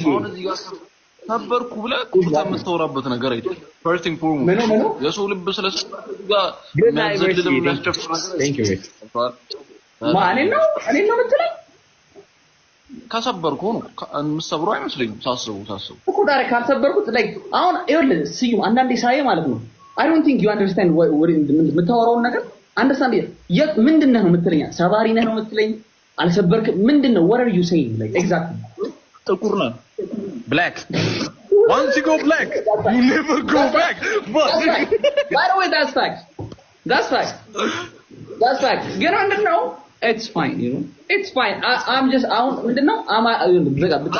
አሁን እዚህ ጋር ሰበርኩ ብለህ ቁርጥ የምታወራበት ነገር አይደለም። First and foremost ምኑ ምኑ? የሰው ልብ ስለሰበርክ እዚህ ጋር Good night, የሚያዘልል Mercy. የሚያስጨፍር ነገር Thank you, Mercy. ማ እኔን ነው የምትለኝ? ከሰበርኩ ነው፣ የምትሰብረው አይመስለኝም። ሳስቡ ሳስቡ እኮ ታዲያ ካልሰበርኩት like አሁን ይኸውልህ ስዩም፣ አንዳንዴ ሳይ ማለት ነው I don't think you understand የምታወራውን ነገር። Understand የት ምንድን ነህ ነው የምትለኝ? ሰባሪ ነህ ነው የምትለኝ? አልሰበርክም ምንድን ነው? What are you saying, like, exactly? ጥቁር ነህ። Black. Once you go black, you never go back. That's fact. By the way, that's fact. That's fact. That's fact. ግን ምንድን ነው? It's fine. It's fine. I'm just አሁን ምንድን ነው? በቃ በቃ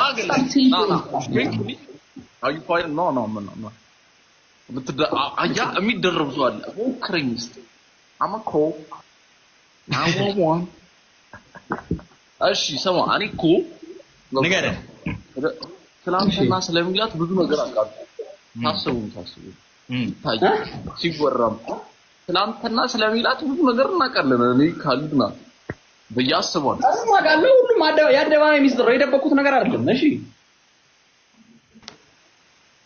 Are you fine? No, no, no, no. አያ የሚደረብ ሰው አለ። ሞክረኝ እስኪ። I'm a call 911። እሺ ስማ፣ እኔ እኮ ንገረን። ስለ አንተና ስለሚላት ብዙ ነገር አውቃለሁ። ታስቡ ታስቡ ይታይ ሲወራም ስለ አንተና ስለሚላት ብዙ ነገር እናውቃለን። እኔ ካሊድ ናት ብዬ አስባለሁ። እሱም አውቃለሁ። ሁሉም የአደባባይ ሚስጥር ነው። የደበቅኩት ነገር አይደለም። እሺ።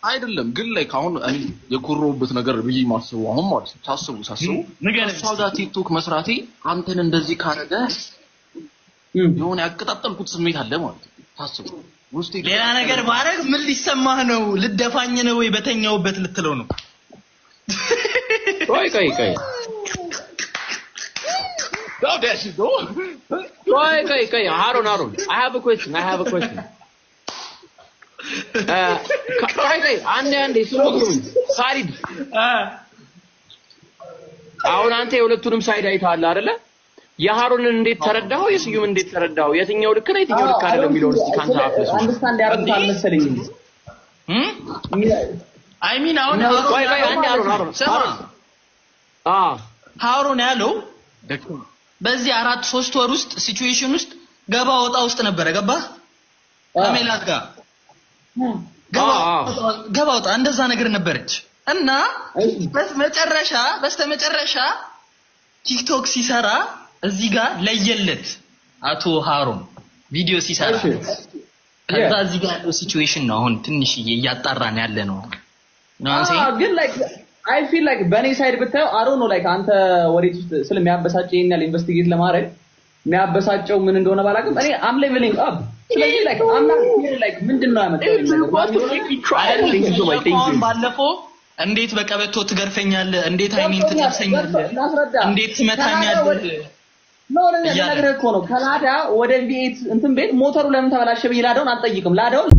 አይደለም ግን like አሁን እኔ የኮራሁበት ነገር ብዬ ማስበው አሁን ማለት ነው ሳስቡ ሳስቡ ንገረን። እሷ ጋር ቲክቶክ መስራቴ አንተን እንደዚህ ካረገ የሆነ ያቀጣጠልኩት ስሜት አለ ማለት ነው። ሳስቡ ውስጤ ሌላ ነገር ባረግ ምን ሊሰማህ ነው? ልደፋኝ ነው ወይ በተኛውበት ልትለው ነው? ቆይ ቆይ ቆይ። Stop that shit, though. ቆይ ቆይ ቆይ፣ ሃሮን ሃሮን፣ I have a question. I have a question. ቆይ ቆይ፣ አንዴ አንዴ ስሙ ስሙኝ። ካሊድ፣ አሁን አንተ የሁለቱንም side አይተሃል አይደለ? የሃሮንን እንዴት ተረዳኸው? የስዩም እንዴት ተረዳኸው? የትኛው ልክ ነው የትኛው ልክ አይደለም የሚለውን እስኪ ካንተ አፍ ልስማ። Understand ያደረጉት አልመሰለኝም። I mean አሁን ቆይ ቆይ አንዴ፣ ሃሮን ሃሮን። ስማ። አ ሃሮን ያለው በዚህ 4 3 ወር ውስጥ situation ውስጥ ገባ ወጣ ውስጥ ነበረ። ገባ ከሜላት ጋር ገባ ወጣ እንደዛ ነገር ነበረች እና በስተመጨረሻ ቲክቶክ ሲሰራ እዚህ ጋር ለየለት አቶ ሃሮን ቪዲዮ ሲሰራ ከዛ እዚህ ጋር ያለው situation ነው አሁን ትንሽ እያጣራን ያለ ነው። ግን like I feel like በእኔ side ብታየው I don't know, like አንተ ወሬት ውስጥ ስለሚያበሳጭ ይሄን ያህል investigate ለማድረግ የሚያበሳጨው ምን እንደሆነ ባላውቅም እኔ I'm leveling up። ስለዚህ like I'm not here like ምንድን ነው ያመጣው ነገር? ባለፈው እንዴት በቀበቶ ትገርፈኛለህ? እንዴት አይኔን ትጠብሰኛለህ? እንዴት ትመታኛለህ? No, ልነግርህ እኮ ነው። ከላዳ ወደ V8 እንትን ቤት ሞተሩ ለምን ተበላሸ ብዬ ላዳውን አልጠይቅም። ላዳውን